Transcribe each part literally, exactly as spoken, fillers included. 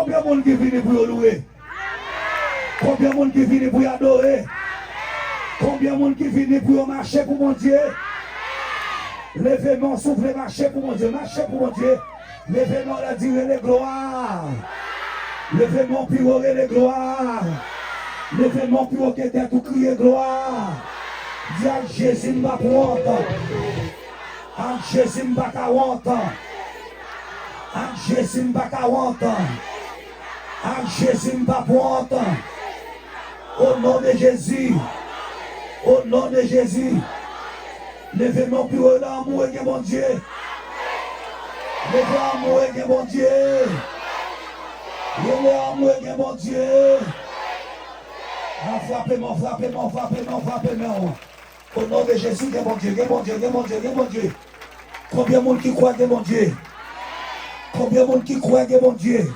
Konbyen moun ki vini pou yo louwe? Konbyen moun ki vini pou yo adore? Konbyen moun ki vini pou yo mache pou Bondye? Leve men w, souple, mache pou Bondye, mache pou Bondye. Leve men w la, di, rele glwa. Leve men w pi wo, rele glwa. Leve men w pi wo ke tèt ou, kriye glwa. Di, ak Jezi m p ap wont. Ak Jezi m pa ka wont. Ak Jezi m pa ka wont. Ak Jezi m p ap wont. O non de Jezi. O non de Jezi. Leve men w pi wo, rele anmou e gen Bondye. Leve anmou e gen Bondye. Rele anmou e gen Bondye. A, frape men w, frape men w, frape men w, frape men w. O non de Jezi, gen Bondye, gen Bondye, gen Bondye, gen Bondye. Konbyen moun ki kwè gen Bondye? Konbyen moun ki kwè gen Bondye?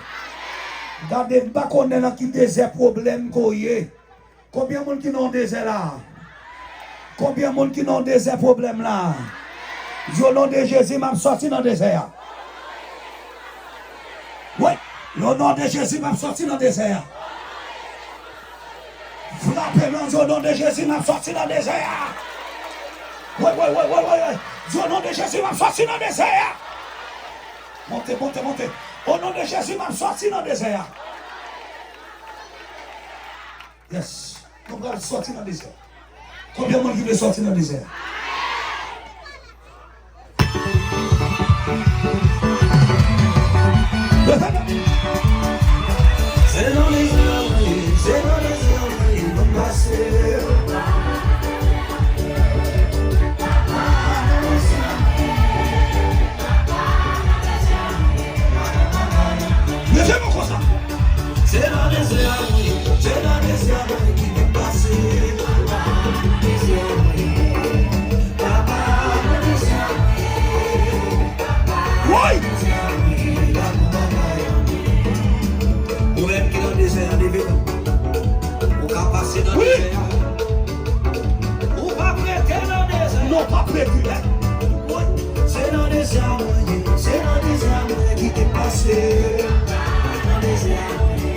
Gade, m pa konnen nan ki dezè pwoblèm ke w ye. Konbyen moun ki nan dezè la? Konbyen moun ki nan dezè pwoblèm la? Di, o non de Jezi, m ap sòti nan dezè a. Wi, o non de Jezi, m ap sòti nan dezè a. Frape men w, di, o non de Jezi, m ap sòti nan dezè a. Wi, wi, wi, wi, wi, wi. Di, o non de Jezi, m ap sòti nan dezè a. Monte, monte, monte. O non de Jezi, m ap sòti nan dezè a. Yes. Nou pral sòti nan dezè. Konbyen moun ki vle sòti nan dezè? Se nan dezè, se nan dezè, nou pase. Leve men w konsa. Se nan dezè a mwen ye, se nan dezè a mwen ye ki vin pase. Papa, nan dezè a mwen ye. Woy! Ou menm ki nan dezè a, leve men w. Ou ka pase nan dezè a. Ou p ap rete nan dezè a. Non, w p ap rete. Woy! Se nan dezè a mwen ye, se nan dezè a mwen ye ki te pase. Nan dezè a mwen ye.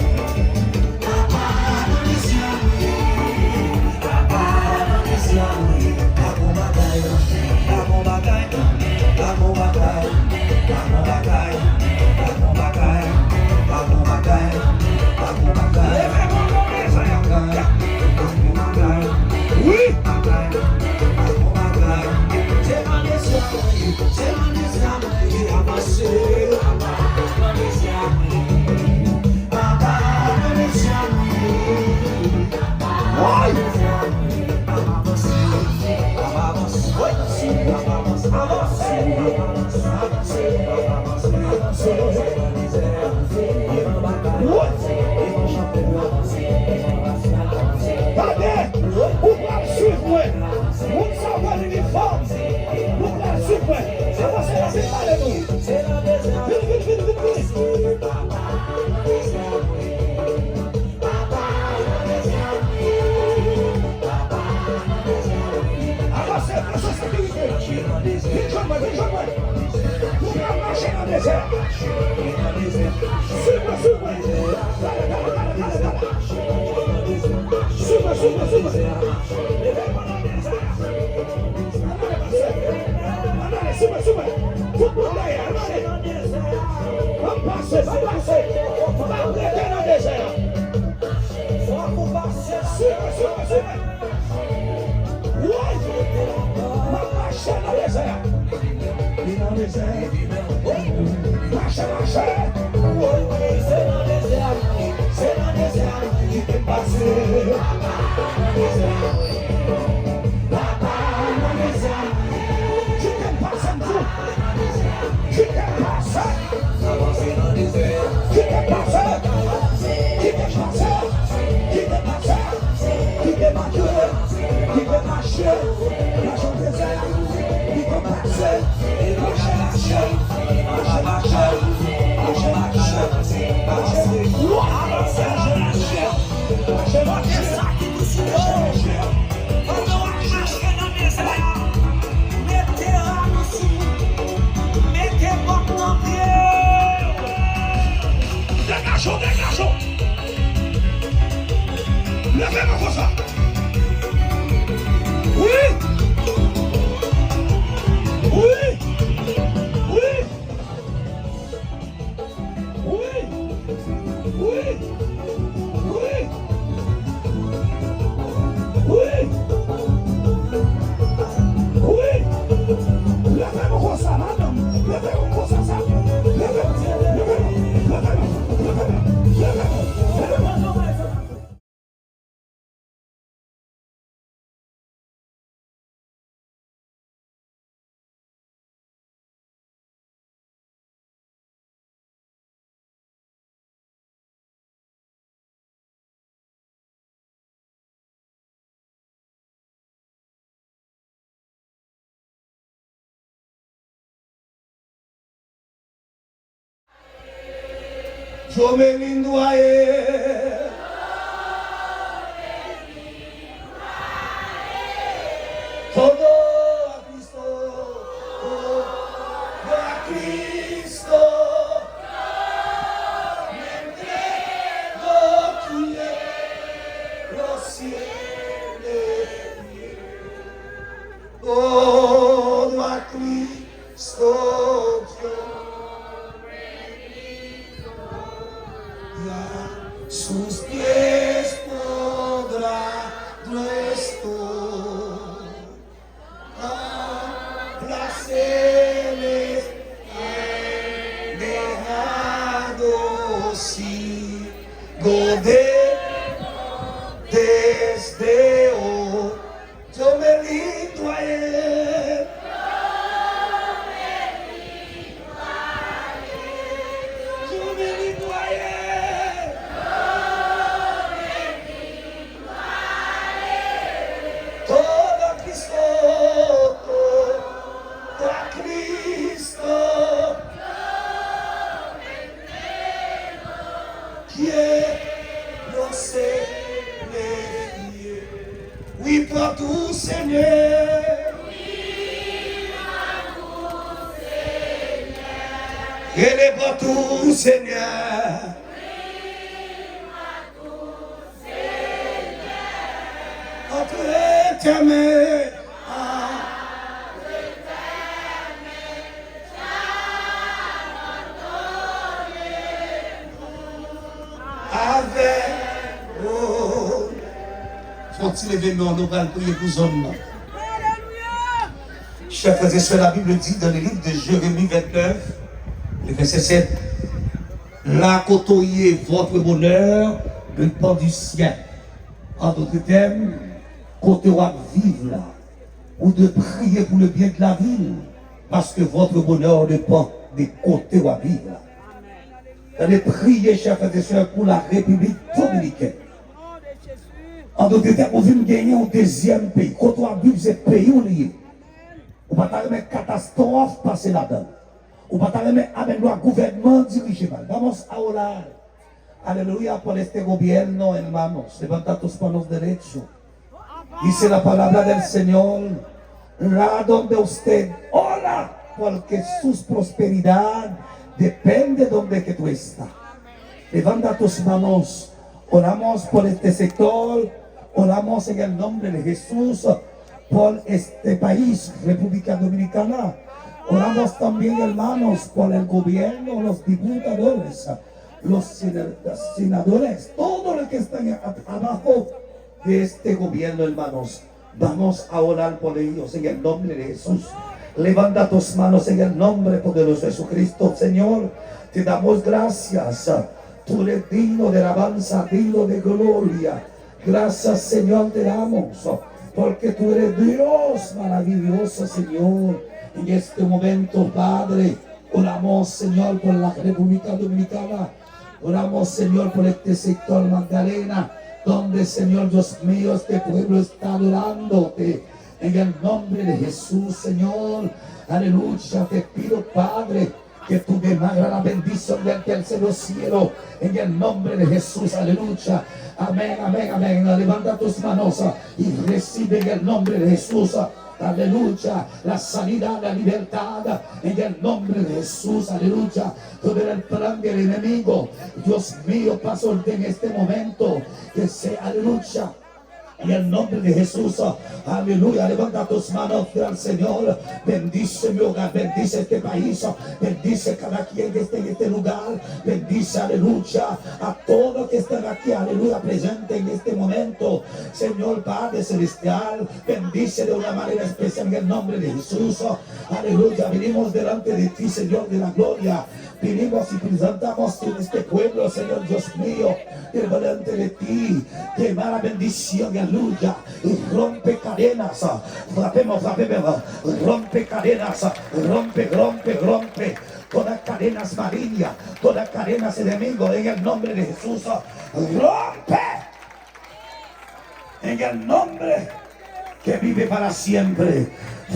Papa, nan dezè a mwen ye. Papa, nan dezè a mwen ye. Pa gon bagay, pa gon bagay, pa gon bagay, pa gon bagay, pa gon bagay, pa gon bagay, pa gon bagay. Leve men w nan dezè a. Pa gon bagay. Wi. Pa gon bagay. Se nan dezè a mwen ye, se nan dezè a mwen ye, avanse. Woy! Woy! Tande! Ou pral swiv mwen. Moun sa yo pral vin fò. Ou pral swiv mwen. Avanse, avanse, pale nou. Vin, vin, vin, vin, vin. Avanse, avanse, sekirite. Vin jwenn mwen, vin jwenn mwen. Nou pral mache nan dezè. Swiv mwen, swiv mwen. Gade, gade, gade, gade, gade. Swiv mwen, swiv mwen, swiv mwen. Ann ale, pase. Ann ale, swiv mwen, swiv mwen. Tout moun dèyè, ann ale. Ann pase, ann pase. Pa rete nan dezè a. Swiv mwen, swiv mwen, swiv mwen. Woy! M ap mache nan dezè a. Li nan dezè. Mache, mache. Woy, woy, se nan dezè a, se nan dezè a ki te pase. Wi! Wi! Wi! Wi! Leve nou konsa, madanm! Leve nou konsa, sa! Leve nou! Leve nou! Leve nou! Leve nou! Leve nou! Yo me lindo a él. Todo a Cristo, todo a Cristo. Me entrego, quiero ser fiel. Todo a Cristo yo me rindo, y a sus pies postrado estoy. A placeres he dejado, sigo de, desde hoy. Yo me lindo a él. Yo me lindo a él. Todo a Cristo, todo a Cristo. Quiero ser fiel. Wi, pran tou, Senyè. Rele, pran tou, Senyè. Antre, tèmen. Avèk ou. Fò w ti leve men w, nou pral priye pou zòn nan. Chers frères et sœurs, la Bible dit dans le livre de Jérémie vingt-neuf, le verset sept, là kote w ye, votre bonheur dépend du ciel. En d'autres termes, kote w ap viv la, ou dwe priye pou le byen de la vil, paske votre bonheur dépend de kote w ap viv la. Tande, priye, chers frères et sœurs, pou la Repiblik Dominikèn. An dote tèt, ou vin genyen yon dezyèm peyi. Kote w ap viv, se peyi w li ye. Ou pa ta renmen katastwòf pase ladan l. Ou pa ta renmen amèn lwa gouvènman dirije mal. Vamos a orar. Aleluya, por este gobierno, hermanos. Levanta tus manos derecho. Dice la palabra del Señor, la donde usted ora, porque su prosperidad depende donde que tú estás. Levanta tus manos. Oramos por este sector. Oramos en el nombre de Jesús por este país, República Dominicana. Oramos también, hermanos, por el gobierno, los diputadores, los sena-, senadores, todo lo que están a-, abajo de este gobierno, hermanos. Vamos a orar por ellos en el nombre de Jesús. Levanta tus manos en el nombre poderoso de Jesucristo. Señor, te damos gracias. Tú eres digno de alabanza, digno de gloria. Gracias, Señor, te damos, porque tú eres Dios maravilloso, Señor. En este momento, Padre, oramos, Señor, por la República Dominicana. Oramos, Señor, por este sector, Magdalena, donde, Señor Dios mío, este pueblo está adorándote. En el nombre de Jesús, Señor. Aleluya, te pido, Padre, que tú derramas la bendición del tercer cielo en el nombre de Jesús. Aleluya. Amén, amén, amén. Levanta tus manos y recibe en el nombre de Jesús. Aleluya. La sanidad, la libertad en el nombre de Jesús. Aleluya. Todo el plan del enemigo, Dios mío, pasa en este momento. Que sea, aleluya. En el nombre de Jesús, aleluya. Levanta tus manos al Señor. Bendice mi hogar, bendice este país, bendice cada quien que esté en este lugar. Bendice, aleluya, a todos que están aquí, aleluya, presente en este momento. Señor Padre Celestial, bendice de una manera especial en el nombre de Jesús. Aleluya, venimos delante de ti, Señor de la gloria. Vinimos y presentamos en este pueblo, Señor Dios mío, delante de ti. Derrama la bendición, aleluya. Y rompe cadenas. Frapemos, frapemos. Rompe cadenas. Rompe, rompe, rompe. Toda cadenas maligna, toda cadenas enemigo, en el nombre de Jesús. Rompe. En el nombre que vive para siempre.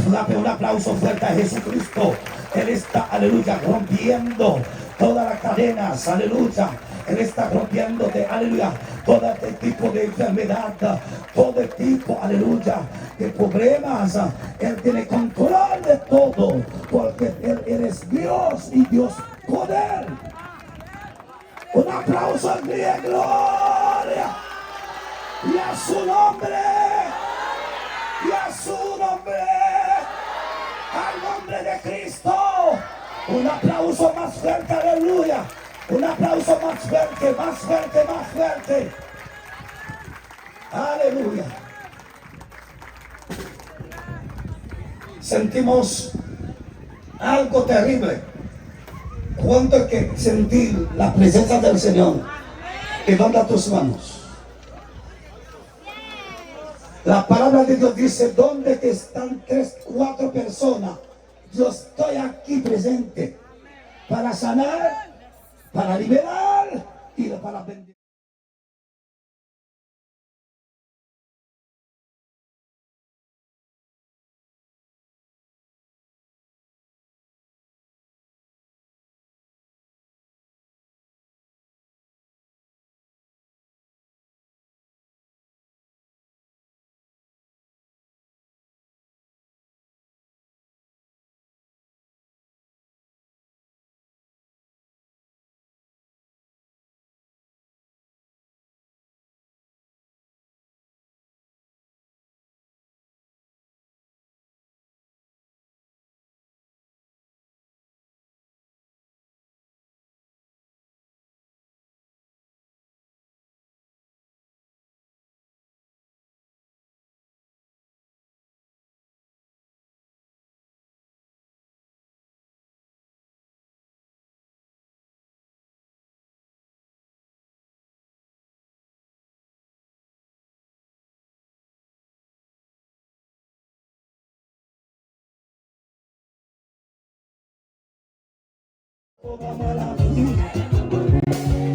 Frape un aplauso fuerte a Jesucristo. Él está, aleluya, rompiendo todas las cadenas, aleluya. Él está rompiéndote, aleluya, todo este tipo de enfermedad, todo tipo, aleluya, de problemas. Él tiene control de todo, porque Él eres Dios y Dios poder. Un aplauso al Rey de Gloria. Y a su nombre. Y a su nombre. Al nombre de Cristo. Un aplauso más fuerte, aleluya. Un aplauso más fuerte, más fuerte, más fuerte. Aleluya. Sentimos algo terrible. ¿Cuántos que sentir la presencia del Señor? Levanta tus manos. La palabra de Dios dice, donde que están tres, cuatro personas, yo estoy aquí presente para sanar, para liberar y para bendecir.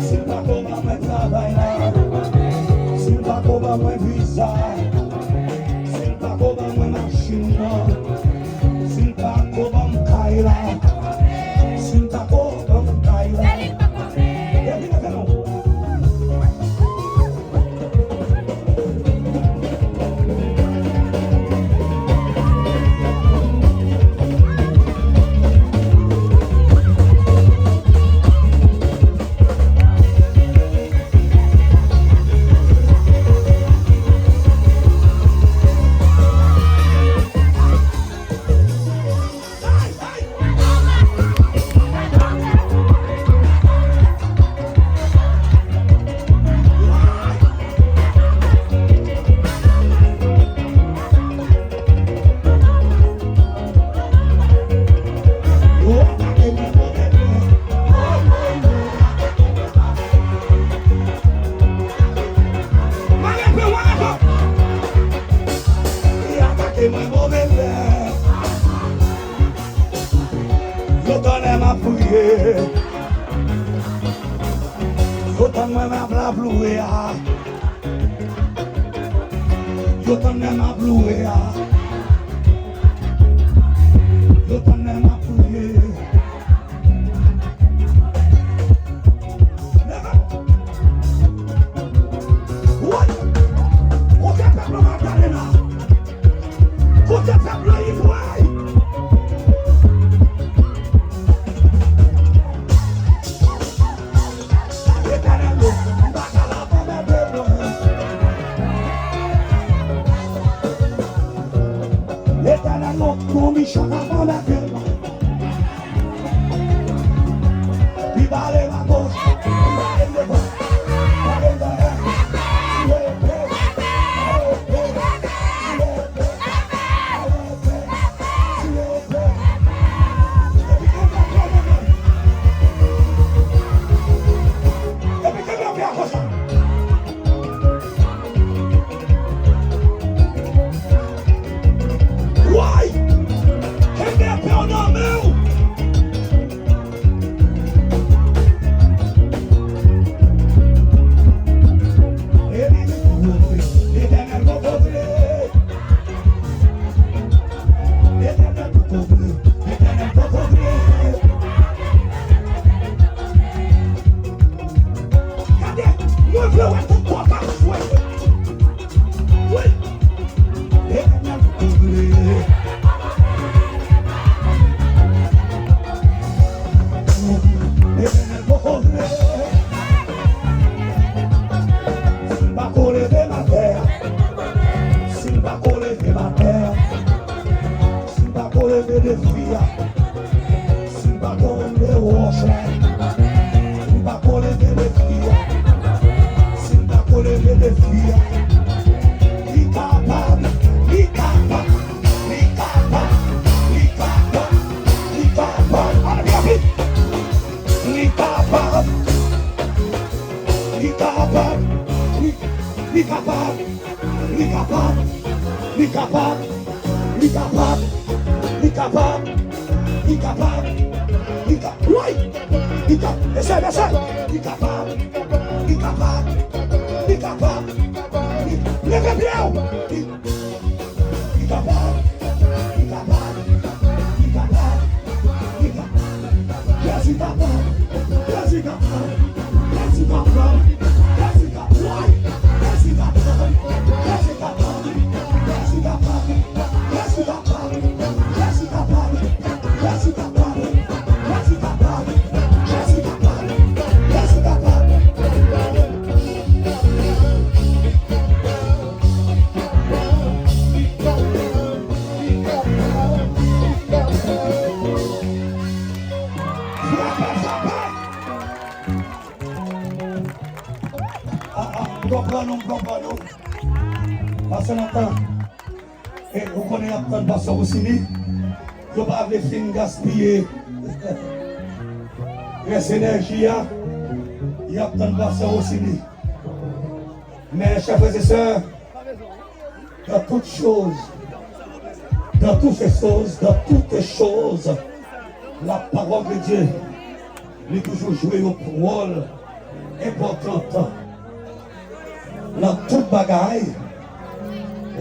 Si l pa ko ban mwen travay la, si l pa ko ban mwen viza, si l pa ko ban mwen machin nan, si l pa ko ban m kay la, si l pa ko ban m kay la. Epi leve nou. Li atake mwen move lè. Yo tann m ap priye. Yo tann mwen m ap laploure a. Yo tann mwen m ap loure a. Yo tann mwen m ap priye. Leve. Woy! Kote pèp la Magdalena? Kote pèp la ivray? Etènèl, m pa ka la pa mède mwen. Li, li kapab, li kapab, li kapab, li kapab, li kapab, li kapab, li ka-, woy! Li ka-, mesye, mesye! Li kapab, li kapab, li kapab, li, leve pye w! Li, li kapab, li kapab, li kapab, li kapab. Jezi kapab, Jezi kapab, Jezi kapab, Jezi kapab, Jezi kapab, Jezi kapab, Jezi kapab, Jezi kapab, Jezi kapab, Jezi kapab, Jezi kapab, Jezi kapab, Jezi kapab. Ah, ah, m konprann ou, m konprann ou. Pastè Nathan, e, ou konnen y ap tann Pastè Rosiny. Yo pa vle fin gaspiye rès enèji a. Y ap tann Pastè Rosiny. Men, chè frè e sè, dans toutes choses, dans toutes choses, dans toutes choses, la parole de Dieu, li toujou jwe yon wòl enpòtan nan tout bagay.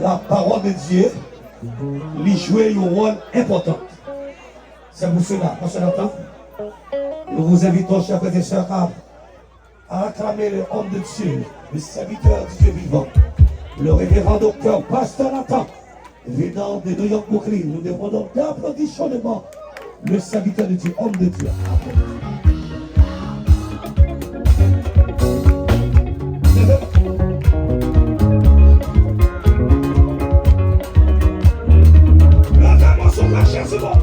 La parole de Dieu, li jwe yon wòl enpòtan. C'est pour cela, Pastè Nathan, nous vous invitons, chers frères et sœurs, à à acclamer l'homme de Dieu, le serviteur du Dieu vivant, le révérend docteur Pasteur Nathan, venant de New York, Brooklyn. Nous demandons d'applaudir chaudement le serviteur de Dieu, homme de Dieu. Amen. Leve. Leve mòso kachè sou mwen.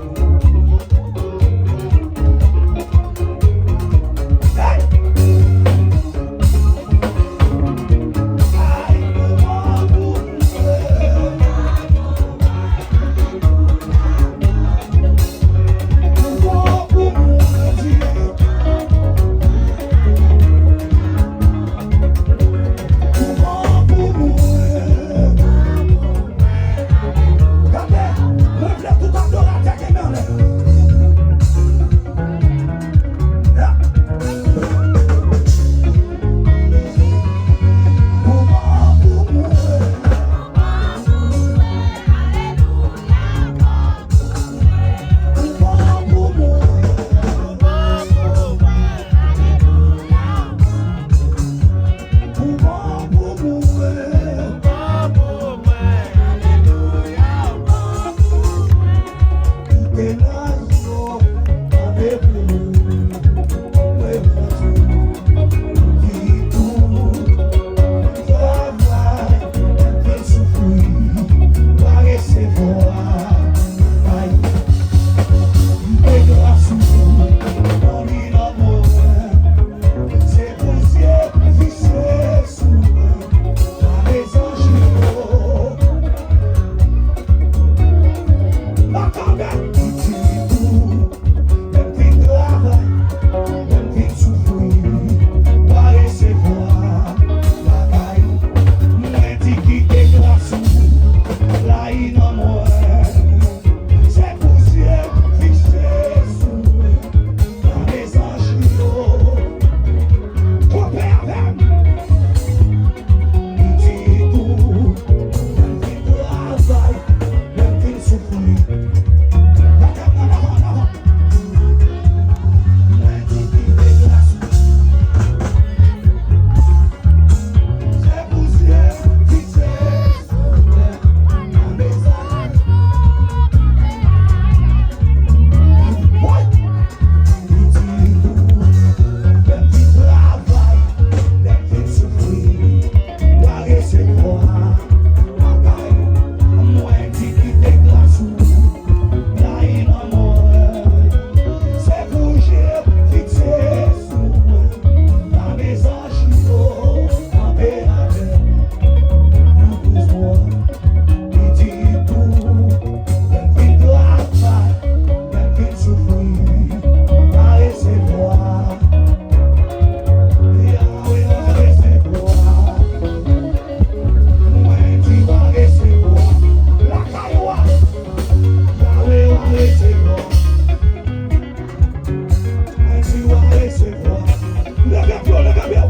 Leve pye w, leve pye w.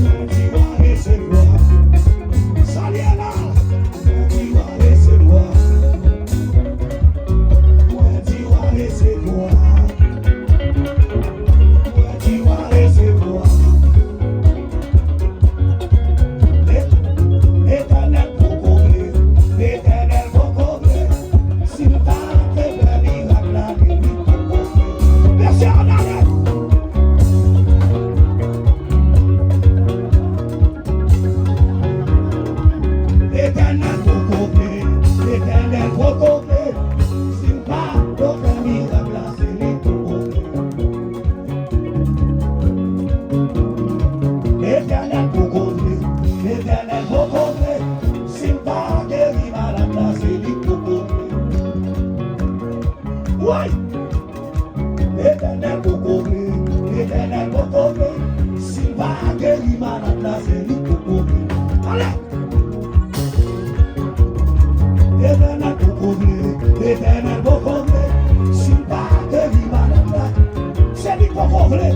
Mwen di w a resevwa. Sa l ye la. Mwen di w a resevwa. Mwen di w a resevwa. Mwen di w a resevwa. Let-, Letènèl poko vle. Letènèl poko vle. Si m pa te fè mirak la, li poko vle. Mesye, ann ale! Letènèl poko vle, Letènèl poko vle. Si m pa te fè mirak la, se li poko vle. Letènèl poko vle, Letènèl poko vle. Si m pa geri malad la, se li poko vle. Woy! Letènèl poko vle, Letènèl poko vle. Si l pa geri malad la, se li poko vle. Ale! Letènèl poko vle, Letènèl poko vle. Si l pa geri malad la, se li poko vle.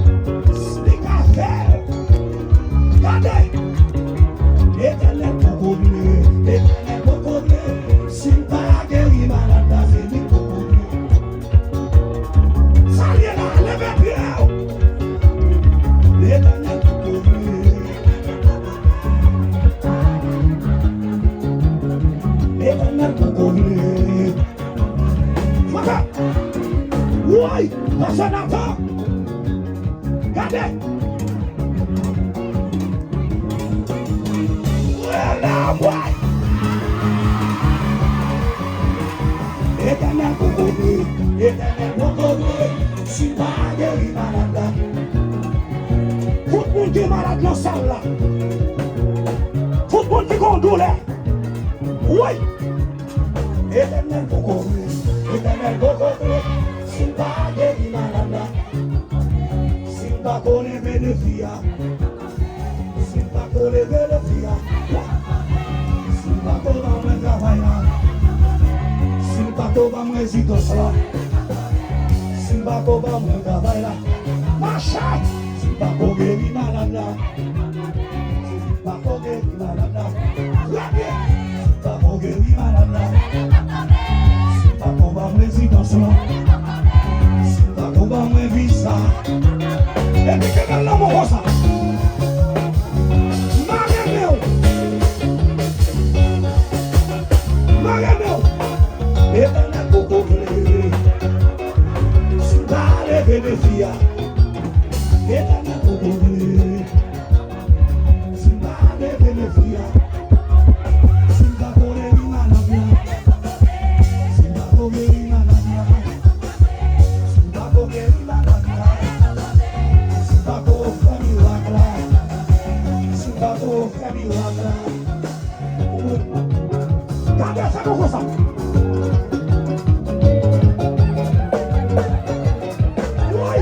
Li ka fè l. Gade! Letènèl poko vle, Letènèl poko vle. Si l pa geri malad la, se li poko vle. Sa l ye la, leve pye w. Letènèl poko vle. Letènèl poko vle. Maka. Woy, pase Natan. Gade. Woy, la, woy. Letènèl poko vle, Letènèl poko vle. Si l pa geri malad la. Tout moun ki malad nan sal la. Tout moun ki gon doulè. Woy! Letènèl poko vle, Letènèl poko vle. Si l pa geri malad la. Si l pa ko leve defi a. Si m pa ko leve defi a, si m pa ko ba mwen travay la, si m pa ko ba mwen rezidans la, si m pa ko ba mwen travay la, mache! Si m pa ko geri malad la, si m pa ko geri malad la, trè byen! Si m pa ko geri malad la, si m pa ko ba mwen rezidans la, si m pa ko ba mwen viza, epi ke bèl lanmou konsa. Mare men w. Mare men w. Letènèl poko vle. Si w pa leve defi a, Letènèl poko vle. Si w pa leve defi a, si w pa ko geri malad la, si w pa ko geri malad la, si w pa ko geri malad la, si w pa ko fè mirak la, si w pa ko fè mirak la. Gade sa konsa. Woy!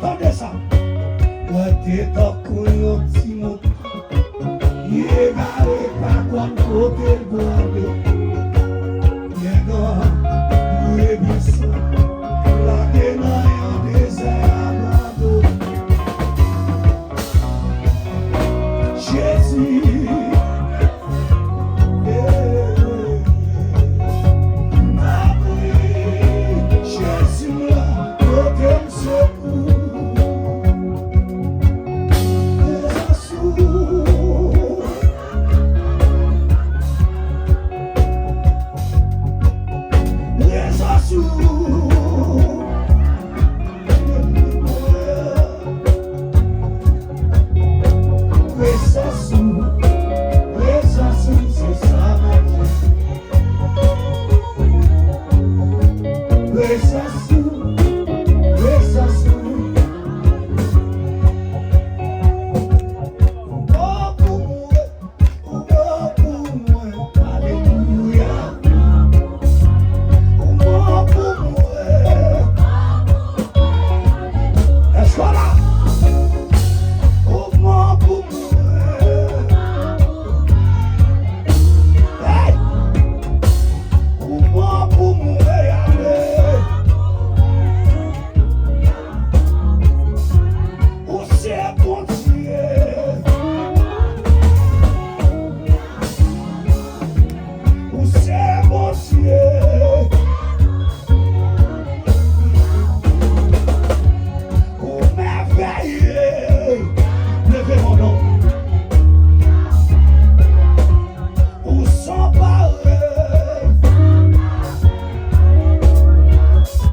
Tande sa. Mwen te tankou yon timoun ki egare, pa konn kote l pral.